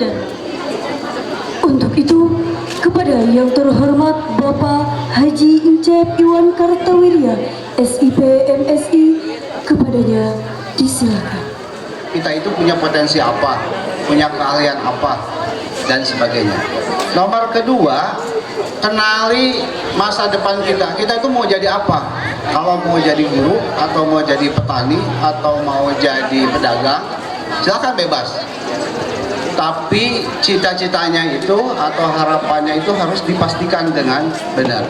Ciwandan. Untuk itu, kepada yang terhormat Bapak Haji Encep Iwan Kartawirya, SIP MSI, kepadanya disilakan. Kita itu punya potensi apa, punya keahlian apa, dan sebagainya. Nomor kedua, kenali masa depan kita. Kita itu mau jadi apa? Kalau mau jadi guru, atau mau jadi petani, atau mau jadi pedagang, silakan bebas. Tapi cita-citanya itu atau harapannya itu harus dipastikan dengan benar.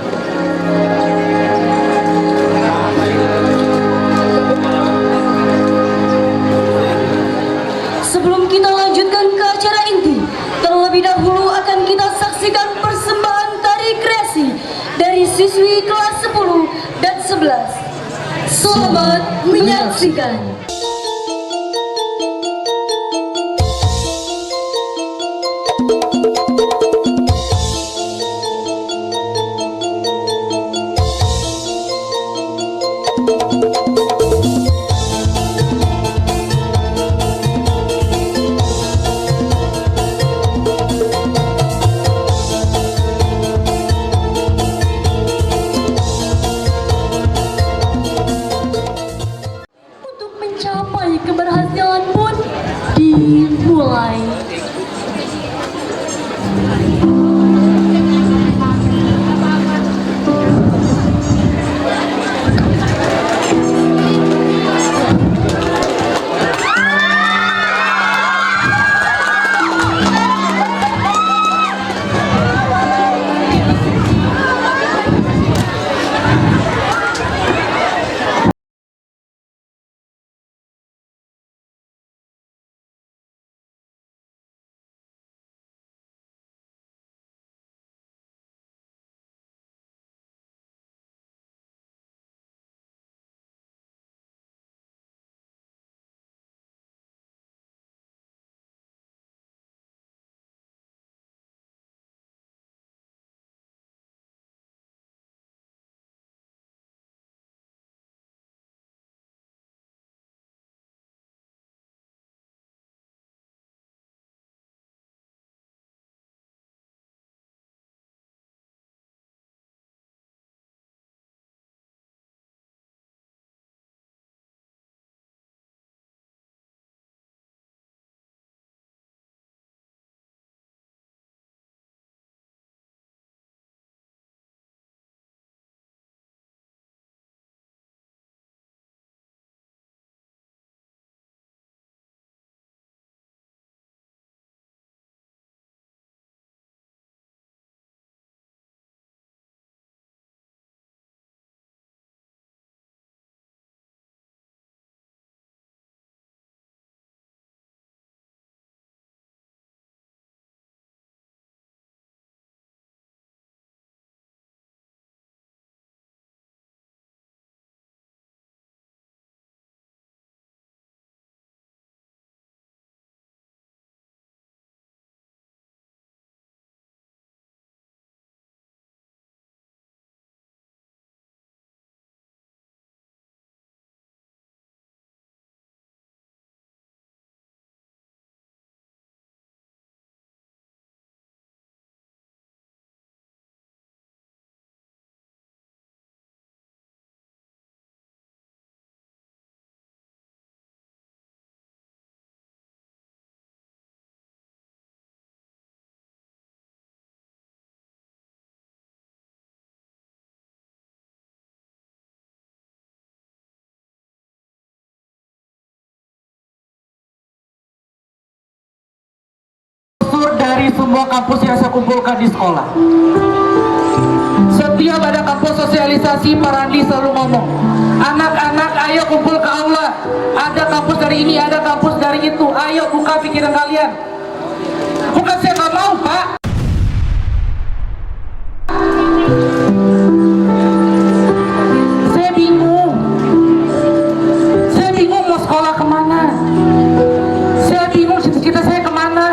Sebelum kita lanjutkan ke acara inti, terlebih dahulu akan kita saksikan persembahan tari kreasi dari siswi kelas 10 dan 11. Selamat menyaksikan. Untuk mencapai keberhasilan pun dimulai. Dari semua kampus yang saya kumpulkan di sekolah. Setiap ada kampus sosialisasi, Pak Randi selalu ngomong, anak-anak ayo kumpul ke aula. Ada kampus dari ini, ada kampus dari itu. Ayo buka pikiran kalian. Bukan saya nggak mau, Pak. Saya bingung. Saya bingung mau sekolah kemana. Saya bingung cita-cita saya kemana.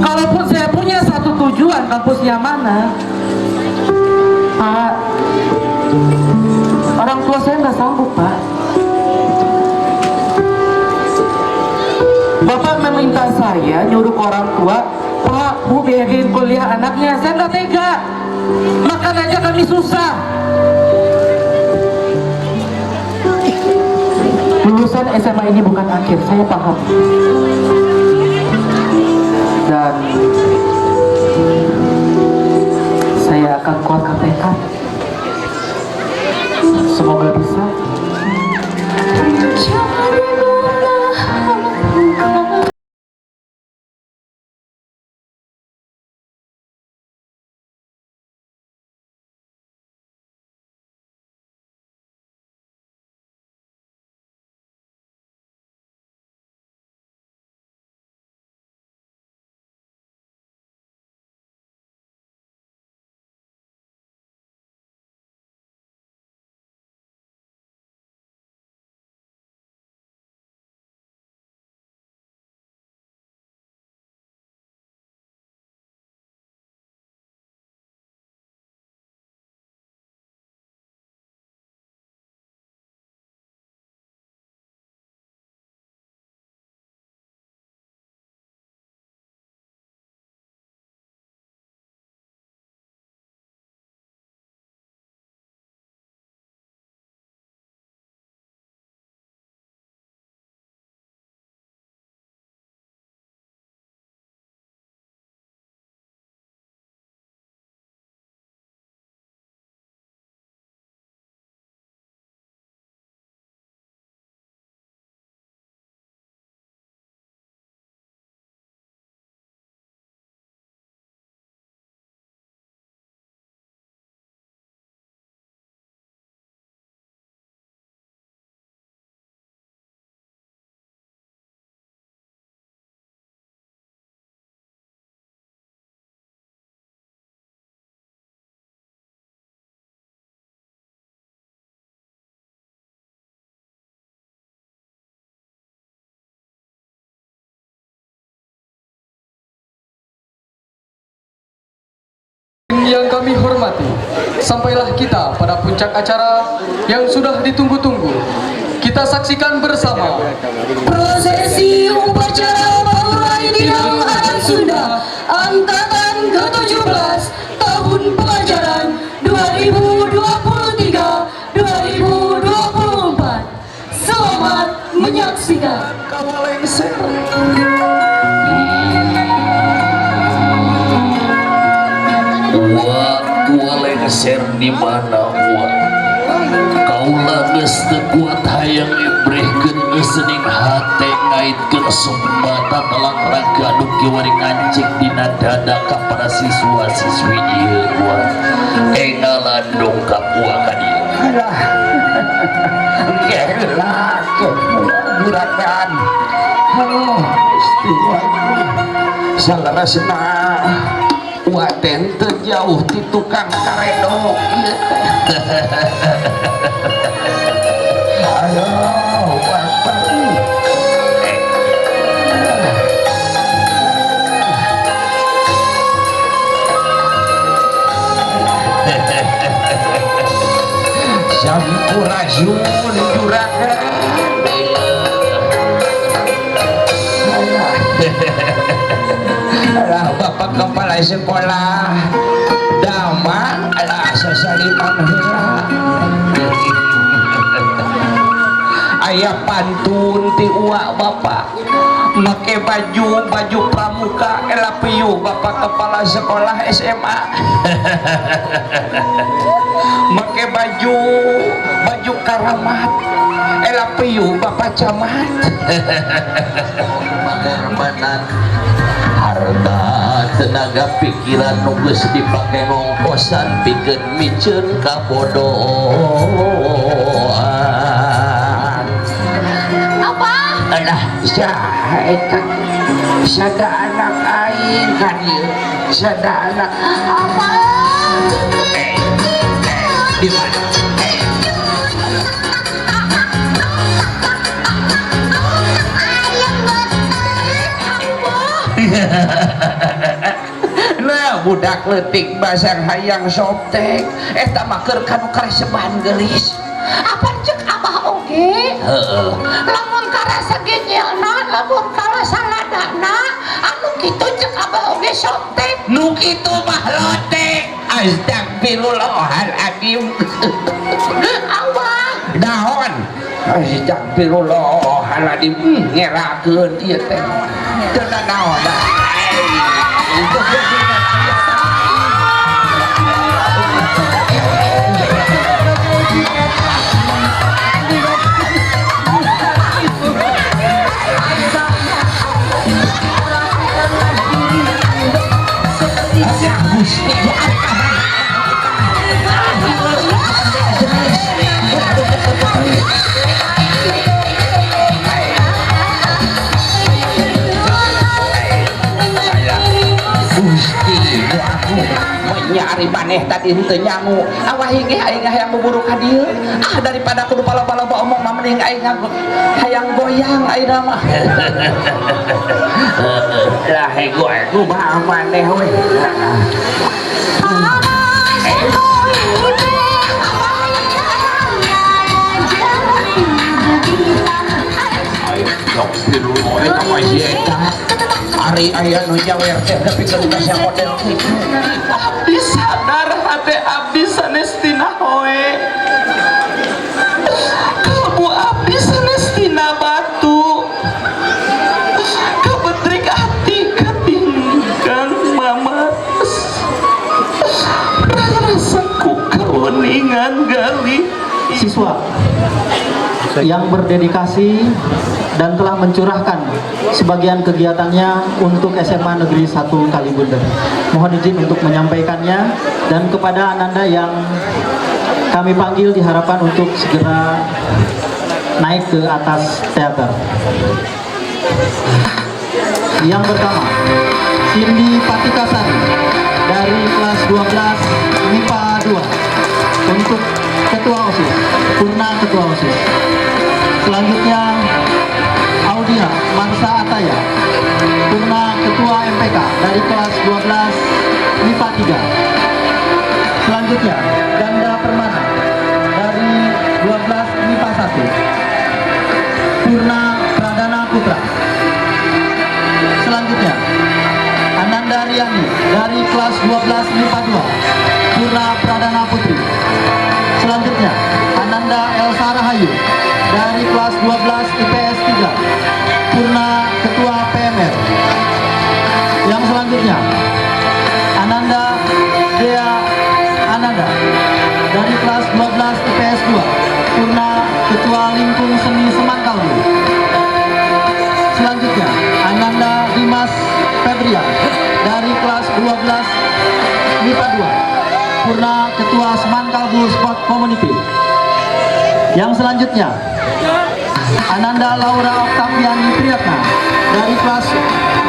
Kalaupun saya punya satu tujuan, kampusnya mana, Pak, orang tua saya nggak sanggup, Pak. minta saya nyuruh ke orang tua, Pak, Bu, biayain kuliah anaknya. Saya nggak tega. Makan aja kami susah. Lulusan SMA ini bukan akhir, saya paham. Dan saya akan kuatkan tekad. Semoga bisa. Yang kami hormati, sampailah kita pada puncak acara yang sudah ditunggu-tunggu. Kita saksikan bersama Prosesi upacara Pahurai Didang Adat Sunda Angkatan ke-17 tahun pelajaran 2023-2024. Selamat menyaksikan. Lengser di mana wa kaula geus teu kuat hayang ibrehkeun geusening hate ngaitkeun sumbata talang raga nu kiwari ngancik dina dada ka para siswa-siswi ieu wa engalan dongkap wa ka dieu. Alah, geulak gurakan. Aduh, Gusti saleresna waten teu jauh ti tukang karedok ieu teh. Aduh, bapak. Sampurasun juragan. Alah, bapak kepala sekolah damang alah sasaliman heula. Aya pantun ti uak bapak make baju pramuka ela piuh bapak kepala sekolah SMA. Make baju karamat ela piuh bapak camat. Pengorbanan harta tenaga pikiran nu geus dipake ngongkosan pikeun miceun kabodohan. Apa? Alah, saha eta? Sada anak aing kan ieu. Sada anak apa? Di mana? Nah, budak leutik basang hayang softtek eta mah keur kanu kareseban geulis. Apa cek abah oge? Heeh. Lamun karasa genyelna Lamun kalah saladana anu kitu cek abah oge sok teh. Nu kitu mah lote. Astagfirullahaladzim. Abah naon? Astagfirullahaladzim. Ngerakeun ieu teh. Teu naon dah. Nyari maneh tadi henteu nyangu awah inge aing hayang buburu ka dieu ah daripada kudu paloba-loba omong mah mending aing hayang goyang ayeuna mah lah ego kumaha maneh we. Ari aya nu nyawer teh tapi ka model kitu. Abdi sadar hate abdi sanes tina hoe. Kalbu abdi sanes tina batu. Kabetrik hati katinggang mamas. Rasaku kaweningan gali. Siswa yang berdedikasi dan telah mencurahkan sebagian kegiatannya untuk SMA Negeri 1 Kalibunder. Mohon izin untuk menyampaikannya, dan kepada Ananda yang kami panggil diharapkan untuk segera naik ke atas teater. Yang pertama, Cindy Patikasari dari kelas 12 MIPA 2 untuk Ketua OSIS, Purna Ketua OSIS. Selanjutnya Audia Mansa Ataya, Purna Ketua MPK dari kelas 12 MIPA 3. Selanjutnya Ganda Permana dari 12 MIPA 1, Purna Pradana Putra. Selanjutnya Ananda Riani dari kelas 12 MIPA 2, Purna Pradana Putri. Selanjutnya Ananda Elsa Rahayu dari kelas 12 IPS 3, Purna Ketua PMR. Yang selanjutnya Ananda Dea Ananda dari kelas 12 IPS 2, Purna Ketua Lingkung Seni Semangkalbu. Selanjutnya Ananda Dimas Febrian dari kelas 12 MIPA 2, Purna Ketua Semankalbu Sport Community. Yang selanjutnya Ananda Laura Oktaviani Priyatna dari kelas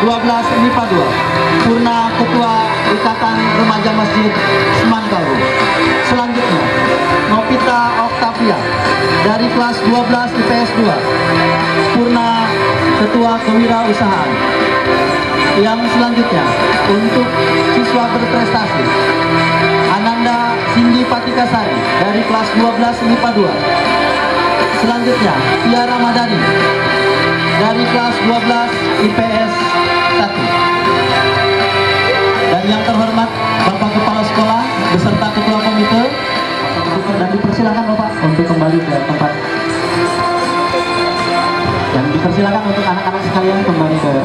12 MIPA 2, Purna Ketua Ikatan Remaja Masjid Semankalbu. Selanjutnya Novita Oktavia dari kelas 12 IPS 2, Purna Ketua Kewirausahaan. Yang selanjutnya untuk siswa berprestasi Ananda Cindy Patikasari dari kelas 12 MIPA 2. Selanjutnya Tiara Madani dari kelas 12 IPS 1. Dan yang terhormat Bapak Kepala Sekolah beserta Ketua Komite, dan dipersilakan Bapak untuk kembali ke tempat. Dan dipersilakan untuk anak-anak sekalian kembali ke